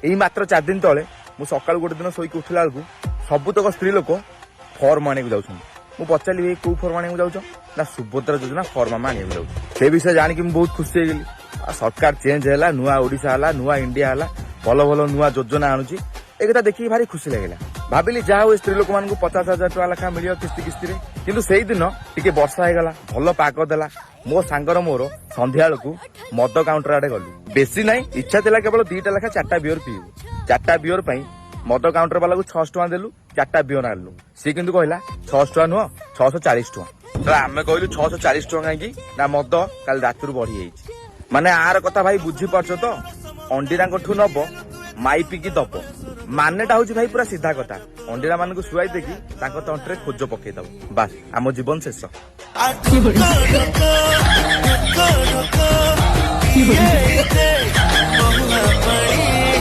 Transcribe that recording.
ଏଇ ମାତ୍ର 4 ଦିନ ତଳେ ମୁଁ ସକାଳୁ ଗୋଟେ ଦିନ ଶୋଇକି ଉଠିଲା ବେଳକୁ ସବୁତକ ସ୍ତ୍ରୀ ଲୋକ ଫର୍ମ ଆଣିବାକୁ ଯାଉଛନ୍ତି। ମୁଁ ପଚାରିଲି, "ଭାଇ, କୋଉ ଫର୍ମ ଆଣିବାକୁ ଯାଉଛ?" ନା, ସୁଭଦ୍ରା ଯୋଜନା ଫର୍ମ ଆମେ ଆଣିବାକୁ ଯାଉଛୁ। ସେ ବିଷୟ ଜାଣିକି ମୁଁ ବହୁତ ଖୁସି ହେଇଗଲି। ଆଉ ସରକାର ଚେଞ୍ଜ ହେଲା, ନୂଆ ଓଡିଶା ହେଲା, ନୂଆ ଇଣ୍ଡିଆ ହେଲା, ଭଲ ଭଲ ନୂଆ ଯୋଜନା ଆଣୁଛି। ଏ କଥା ଦେଖିକି ଭାରି ଖୁସି ଲାଗିଲା। ଭାବିଲି, ଯାହା ହଉ, ଏ ସ୍ତ୍ରୀ ଲୋକମାନଙ୍କୁ 50,000 ଟଙ୍କା ଲେଖା ମିଳିବ କିସ୍ତି କିସ୍ତିରେ। କିନ୍ତୁ ସେଇଦିନ ଟିକେ ବର୍ଷା ହେଇଗଲା, ଭଲ ପାଗ ଦେଲା। ମୋ ସାଙ୍ଗର ମୋର ସନ୍ଧ୍ୟା ବେଳକୁ ମଦ କାଉଣ୍ଟର ଆଡେ ଗଲୁ। ବେଶୀ ନାହିଁ, ଇଚ୍ଛା ଥିଲା କେବଳ ଦିଟା ଲେଖା ଚାରିଟା ବିୟର ପିଇବୁ। ଚାରିଟା ବିୟର ପାଇଁ ମଦ କାଉଣ୍ଟର ବାଲାକୁ 600 ଟଙ୍କା ଦେଲୁ, ଚାରିଟା ବିୟର ଆଣିଲୁ। ସିଏ କିନ୍ତୁ କହିଲା, 600 ଟଙ୍କା ନୁହଁ, 640 ଟଙ୍କା। ତ ଆମେ କହିଲୁ, 640 ଟଙ୍କା କାହିଁକି? ନା, ମଦ କାଲି ରାତିରୁ ବଢି ଯାଇଛି। ମାନେ ଆର କଥା ଭାଇ ବୁଝିପାରୁଛ ତ? ଅଣ୍ଡିରାଙ୍କଠୁ ନବ, ମାଇପିକି ଦବ। ମାନେଟା ହଉଛି ଭାଇ ପୁରା ସିଧା କଥା, ଅଣ୍ଡିରା ମାନଙ୍କୁ ଶୁଆଇ ଦେଇକି ତାଙ୍କ ତଣ୍ଟିରେ ଖୋଜ ପକେଇ ଦବ। ବାସ୍, ଆମ ଜୀବନ ଶେଷ। ଢୋକ ଢୋକ ଢୋକ ଢୋକ ପିଏ ମହୁଆ ପାଣି।